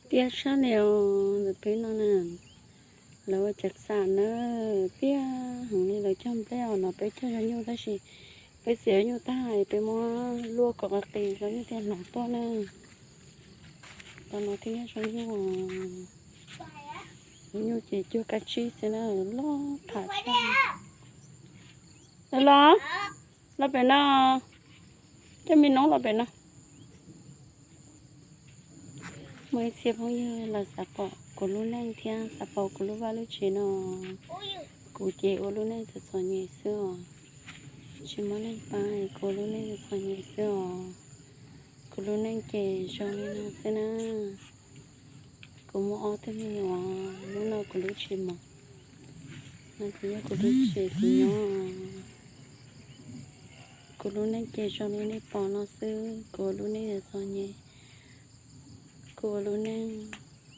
Tiaj tshaj li os ntawm peb no na, lawv ua cev xam na, tiaj heev li. Lawv cog nplej os, no peb cog zog nyuj tab sis peb txiav nyuj tag peb muab luaj kom qis qis zog nyuj thiaj hnov tuaj na. Tam no thiaj yog zog nyuj, nyuj ces cuag kab tsib xwb na, loj tham tshaj. Los, los pem no, coj me noob los pem no. Muaj ib txhia phooj ywg los xav pom kuv lub neej thiab xav pom kuv lub vaj lub tsev no, kuv ces ua lub neej txom txom nyem xwb os. Tsis muaj neeg pab, kuv ua lub neej txom txom nyem xwb os. Kuv lub neej ces zoo li no xwb na. Kuv muaj ob tug me nyuam, hnub no kuv lub tsis mos, no ces yog kuv lub tsev kuv nyob. Kuv lub neej ces zoo li nej pom no xwb, kuv ua lub neej txom txom nyem. Kuv ua lub neej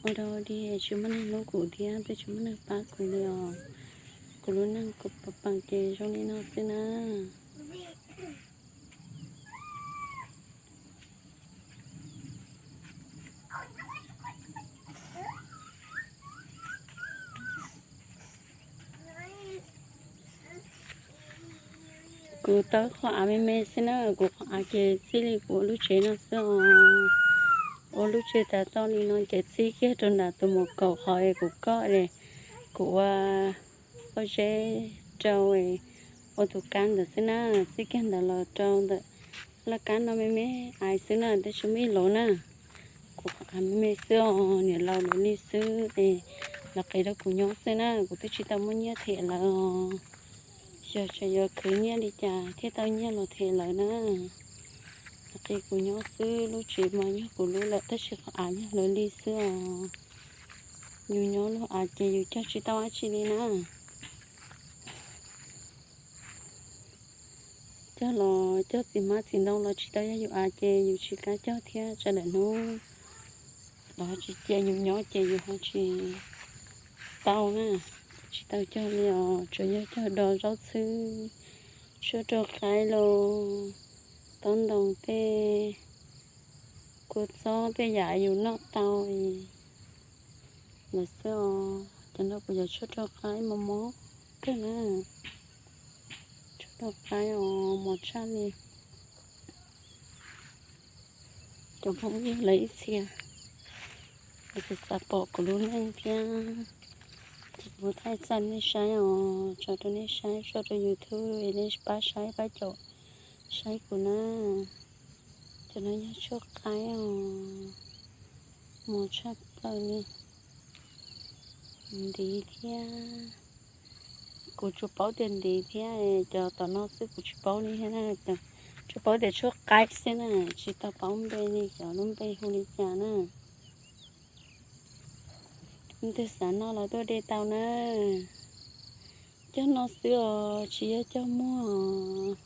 ua dog ua dig, tsis muaj neeg hlub kuv thiab twb tsis muaj neeg pab kuv li os. Kuv lub neej kuv pam pam ces zoo li no xwb na. Kuv tau qhov av me me xwb na, kuv qhov av ces txij li kuv ua lub tsev no xwb os. Ua lub tsev tas tau li no ces txij kiag rau nram tus mus kaum qhov es kuv koj, kuv ua pob zeb rau ua tus kab ntawd xwb na, txij kiag ntawd los rau ntawm laj kab no me me ais xwb na, tab sis muaj ib lub na. Kuv qhov av me me xwb os, niam laus lawv li xwb es lawv qiv rau kuv nyob xwb na, kuv twb tsis tau muaj nyiaj them lawv os. Xyov tseem yuav khwv nyiaj li cas thiaj tau nyiaj los them lawv na. Lawv qiv kuv nyob xwb, lub tsev mas yog kuv lub lawm tab sis qhov av yog lawv li xwb os. Yus nyob lub av ces yus cog tsis tau dab tsi li na. Cog los cog txiv hmab txiv ntoo los tsis tau, yog yus av ces yus tsis kam cog thiab, tsam lawm hnub los tsis cia yus nyob ces yus ho tsis tau na, tsis tau cog li os, tsuas yog cog do zaub txhwb, tshuaj rau qaib los, taub ntoo tej, kua txob tej yam yus noj tau lawm xwb os. Cov no kuv cov tshuaj rau qaib mos mos kawg na, tshuaj rau qaib os mos tshaj li. Cov phooj ywg lawv ib txhia lawv xav pom kuv lub neej thiab, ces kuv thaij txaj nej saib os, tso rau nej saib, tso rau YouTube es nej pab saib pab caum saib kuv na. Cov no yog tshuaj qaib os, mos tshaj plaws li, ntiv thiab. Kuv tsuas paub tias ntiv thiab, cov tom no xwb kuv tsis paub li thiab na. Tsuas paub tias tshuaj qaib xwb na, tsis tau paub npe li, cov lub npe hu li cas na. Leej twg xav noj los tuaj de tau na. Cog noj xwb os, tsis yog cog muag os.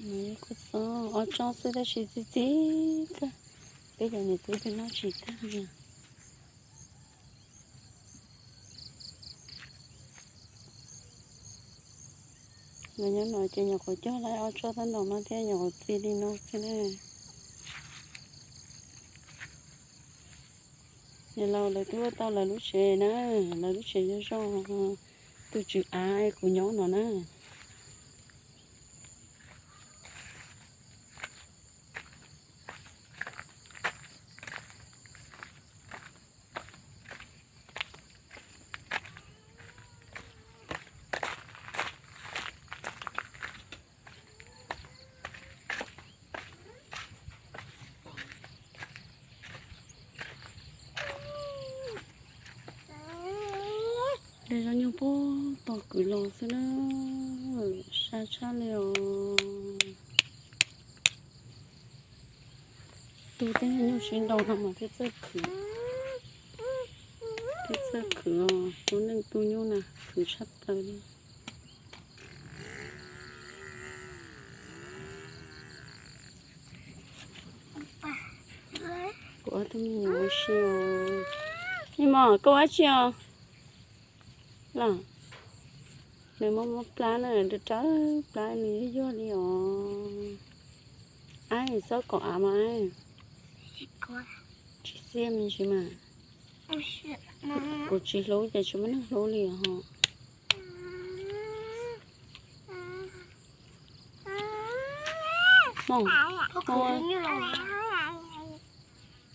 Nws yog kua txob ob tsob xwb tab sis txi txiv kawg, peb cov niam tub twb noj tsis tag li. Los nyob no ces nyuam qhuav cog lawm ob tsob tab ntoo no thiab, nyuam qhuav txi li no xwb na. Niam laus lawv twb ua tau lawv lub tsev na, lawv lub tsev zoo zoo, tus tswv av kuv nyob no na. De zov nyuj puag tom kwv los xwb na, sai tshaj li os. Tu tej nyuj sib nraus no mas thiaj txawj khwv, thiaj txawj khwv os. Lub neej tu nyuj na khwv tshaj plaws li. Kuv ob tug me nyuam ua si os. Me mos, koj ua dab tsi os? Los, Nws muaj muaj plab na, rau rau plab nws yuag yuag li os. Ab, txhob kom av mas. Tsis xiam me ntsis mas. Kuv tsis hlub ces tsis muaj neeg hlub li os. Mog, mog,